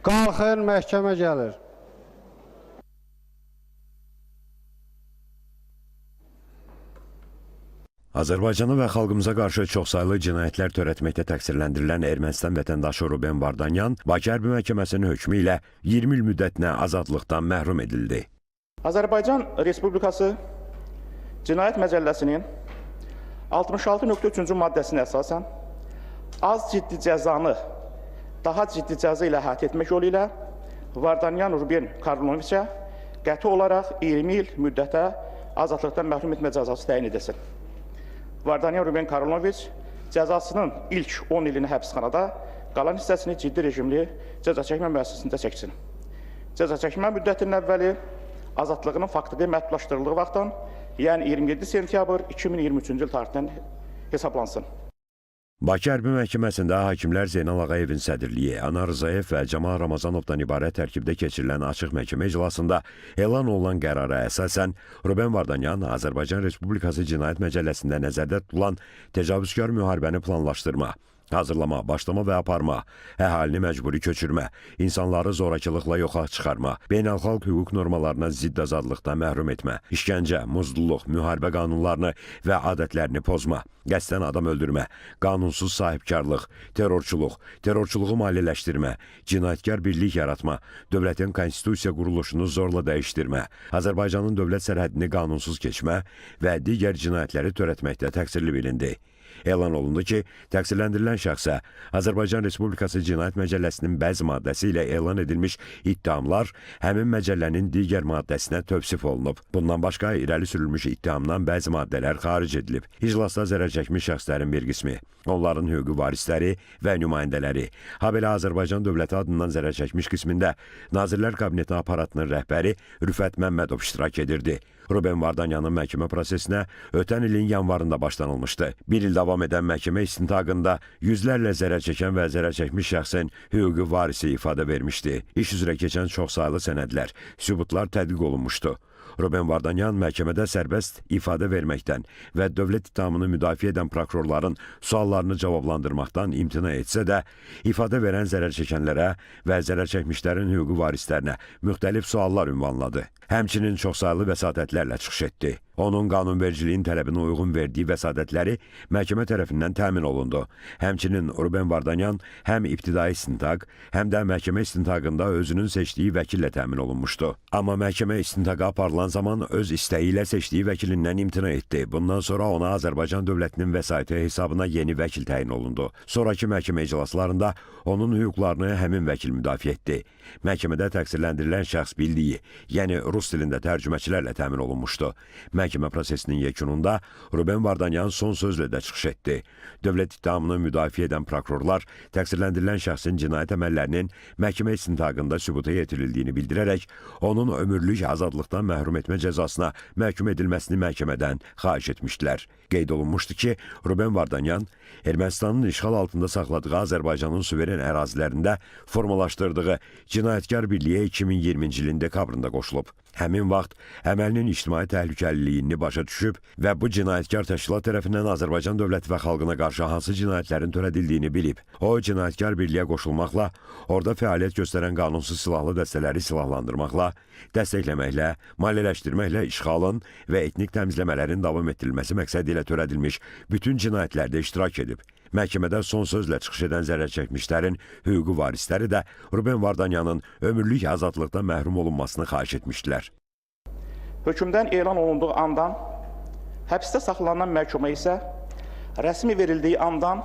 Qalxın, məhkəmə gəlir. Azərbaycana və xalqımıza qarşı çoxsaylı cinayətlər törətməkdə təqsirləndirilən Ermənistan vətəndaşı Ruben Vardanyan Bakı Hərbi Məhkəməsinin hökmü ilə 20 il müddətinə azadlıqdan məhrum edildi. Azərbaycan Respublikası Cinayət Məcəlləsinin 66.3-cü maddəsinə əsasən az ciddi cəzanı daha ciddi cəza ilə əhatə etmək yolu ilə Vardanyan Ruben Karloviçə qəti olaraq 20 il müddətə azadlıqdan məhrum etmə cəzası təyin edilsin. Vardanyan Ruben Karloviç cəzasının ilk 10 ilini həbsxanada, qalan hissəsini ciddi rejimli cəza çəkmə müəssisəsində çəksin. Cəza çəkmə müddətinin əvvəli azadlığının faktiki məhdudlaşdırıldığı vaxtdan, yəni 27 sentyabr 2023-cü il tarixindən hesablansın. Bakı Hərbi Məhkəməsində hakimlər Zeynal Ağayevin sədrliyi, Anar Rzayev və Camal Ramazanovdan ibarət tərkibdə keçirilən açıq məhkəmə iclasında elan olunan qərara əsasən Ruben Vardanyan Azərbaycan Respublikası Cinayət Məcəlləsində nəzərdə tutulan tecavüzkar müharibəni planlaşdırma, hazırlama, başlama və aparma, əhalini məcburi köçürmə, insanları zorakılıqla yoxa çıxarma, beynəlxalq hüquq normalarına zidd azadlıqdan məhrum etmə, işgəncə, muzdluluq, müharibə qanunlarını və adətlərini pozma, qəsdən adam öldürmə, qanunsuz sahibkarlıq, terrorçuluq, terrorçuluğu maliyyələşdirmə, cinayətkar birlik yaratma, dövlətin konstitusiya quruluşunu zorla dəyişdirmə, Azərbaycanın dövlət sərhədini qanunsuz keçmə və digər cinayətləri törətməkdə təqsirli bilindi. Elan olundu ki, təqsirləndirilən şəxsə Azərbaycan Respublikası Cinayət Məcəlləsinin bəzi maddəsi ilə elan edilmiş ittihamlar həmin məcəllənin digər maddəsinə tövsif olunub. Bundan başqa irəli sürülmüş ittihamdan bəzi maddələr xaric edilib. İclasda zərər çəkmiş şəxslərin bir qismi, onların hüquqi varisləri və nümayəndələri, habelə Azərbaycan dövləti adından zərər çəkmiş qismində Nazirlər Kabineti aparatının rəhbəri Rüfət Məmmədov iştirak edirdi. Ruben Vardanyanın məhkəmə prosesinə ötən ilin yanvarında başlanılmışdı. Bir il davam edən məhkəmə istintaqında yüzlərlə zərər çəkən və zərər çəkmiş şəxsin hüquqi varisi ifadə vermişdi. İş üzrə keçən çoxsaylı sənədlər, sübutlar tədqiq olunmuşdu. Ruben Vardanyan məhkəmədə sərbəst ifadə verməkdən və dövlət ittihamını müdafiə edən prokurorların suallarını cavablandırmaqdan imtina etsə də, ifadə verən zərər çəkənlərə və zərər çəkmişlərin hüquqi varislərinə müxtəlif suallar ünvanladı. Həmçinin çoxsaylı vəsatətlərlə çıxış etdi. Onun qanunvericiliyin tələbinə uyğun verdiyi vəsatətləri məhkəmə tərəfindən təmin olundu. Həmçinin Ruben Vardanyan həm ibtidai istintaq, həm də məhkəmə istintaqında özünün seçdiyi vəkillə təmin olunmuşdu. Amma məhkəmə istintaqa aparılan zaman öz istəyi ilə seçdiyi vəkilindən imtina etdi. Bundan sonra ona Azərbaycan dövlətinin vəsaiti hesabına yeni vəkil təyin olundu. Sonrakı məhkəmə iclaslarında onun hüquqlarını həmin vəkil müdafiə etdi. Məhkəmədə təqsirləndirilən şəxs bildiyi, yəni rus dilində tərcüməçilərlə təmin olunmuşdu. Məhkəmə prosesinin yekununda Ruben Vardanyan son sözlə də çıxış etdi. Dövlət ittihamını müdafiə edən prokurorlar təqsirləndirilən şəxsin cinayət əməllərinin məhkəmə istintaqında sübuta yetirildiyini bildirərək onun ömürlük azadlıqdan məhrum etmə cəzasına məhkum edilməsini məhkəmədən xahiş etmişdilər. Qeyd olunmuşdu ki, Ruben Vardanyan Ermənistanın işğal altında saxladığı Azərbaycanın suveren ərazilərində formalaşdırdığı cinayətkar birliyə 2020-ci ilin dekabrında qoşulub. Həmin vaxt əməlinin ictimai təhlükəliliyini başa düşüb və bu cinayətkar təşkilat tərəfindən Azərbaycan dövləti və xalqına qarşı hansı cinayətlərin törədildiyini bilib. O, cinayətkar birliyə qoşulmaqla, orada fəaliyyət göstərən qanunsuz silahlı dəstələri silahlandırmaqla, dəstəkləməklə, maliyyələşdirməklə işğalın və etnik təmizləmələrin davam etdirilməsi məqsədi ilə törədilmiş bütün cinayətlərdə iştirak edib. Məhkəmədə son sözlə çıxış edən zərər çəkmişlərin hüquqi varisləri də Ruben Vardanyanın ömürlük azadlıqdan məhrum olunmasını xahiş etmişdilər. Hökmdən elan olunduğu andan həbsdə saxlanılan məhkuma isə rəsmi verildiyi andan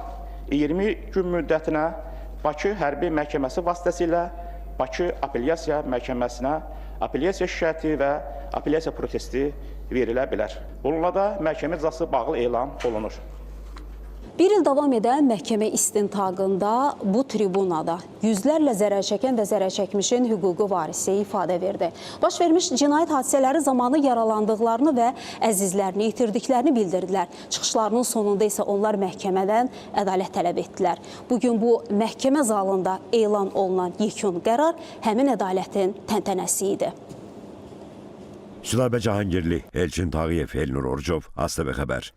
20 gün müddətinə Bakı Hərbi Məhkəməsi vasitəsilə Bakı Apellyasiya Məhkəməsinə apellyasiya şikayəti və apellyasiya protesti verilə bilər. Bununla da məhkəmə iclası bağlı elan olunur. Bir il davam edən məhkəmə istintaqında bu tribunada yüzlərlə zərər çəkən və zərər çəkmişin hüquqi varisi ifadə verdi. Baş vermiş cinayət hadisələri zamanı yaralandıqlarını və əzizlərini itirdiklərini bildirdilər. Çıxışlarının sonunda isə onlar məhkəmədən ədalət tələb etdilər. Bugün bu məhkəmə zalında elan olunan yekun qərar həmin ədalətin təntənəsi idi. Sülabə Cahangirli, Elçin Tağıyev, Elnur Orcov, ASTV Xəbər.